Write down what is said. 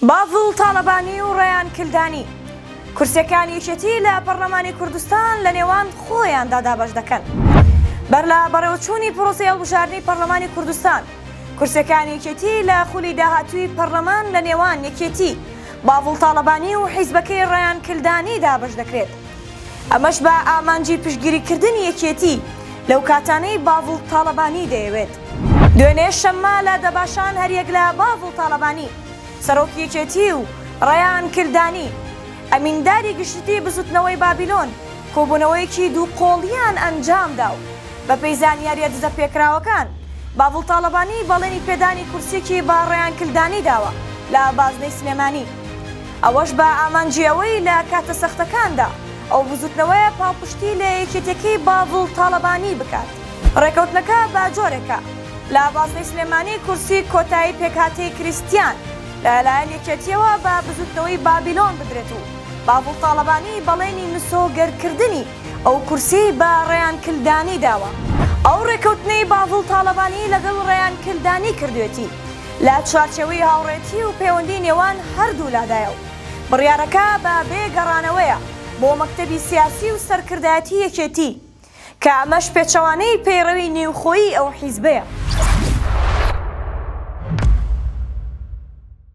باڤڵ تاڵەبانی و ڕەیان کلدانی کورسیەکانی یەکێتی لە پەڕلەمانی کوردستان لە نێوان خۆیاندا دابەش دەکەن. بەر لە بەڕێوەچوونی پرۆسەی هەڵبژاردنی پەڕلەمانی کوردستان، کورسیەکانی یەکێتی لە خولی داهاتووی پەڕلەمان لە نێوان یەکێتی، باڤڵ تاڵەبانی و حیزبەکەی ڕەیان کلدانی دابەش دەکرێت. ئەمەش بە ئامانجی پشتگیریکردنی یەکێتی لەو کاتانەی باڤڵ تاڵەبانی دەیەوێت. دوێنێ شەممە لە دەباشان هەریەک لە باڤڵ تاڵەبانی، سەرۆکی یەکێتی و ڕەیان کلدانی، ئەمینداری گشتیی بزوتنەوەی بابیلۆن کۆبوونەوەیەکی دووقۆڵییان ئەنجامدا و بەپێی زانیارییە دزەپێکراوەکان، باڤڵ تاڵەبانی بەڵێنی پێدانی کورسییەکی بە ڕەیان کلدانی داوە لە بازنەی سلێمانی. ئەوەش بە ئامانجی ئەوەی لە کاتە سەختەکاندا ئەو بزوتنەوەیە پاڵپشتی لە یەکێتیەکەی باڤڵ تاڵەبانی بکات. ڕێکەوتنەکە بە جۆرێکە، لە بازنەی سلێمانی کورسی کۆتایی پێکهاتەی کریستیان لە لایەن یەکێتیەوە بە بزوتنەوەی بابیلۆن بدرێت و باڤڵ تاڵەبانی بەڵێنی مسۆگەرکردنی ئەو کورسیەی بە ڕەیان کلدانی داوە. ئەو ڕێکەوتنەی باڤڵ تاڵەبانی لەگەڵ ڕەیان کلدانی کردوێتی لە چوارچێوەی هاوڕێتی و پەیوەندی نێوان هەردوولادایە و بڕیارەکە بە بێ گەڕانەوەیە بۆ مەکتەبی سیاسی و سەرکردایەتی یەکێتی کە ئەمەش پێچەوانەی پەیڕەوی نێوخۆیی ئەو حیزبەیە.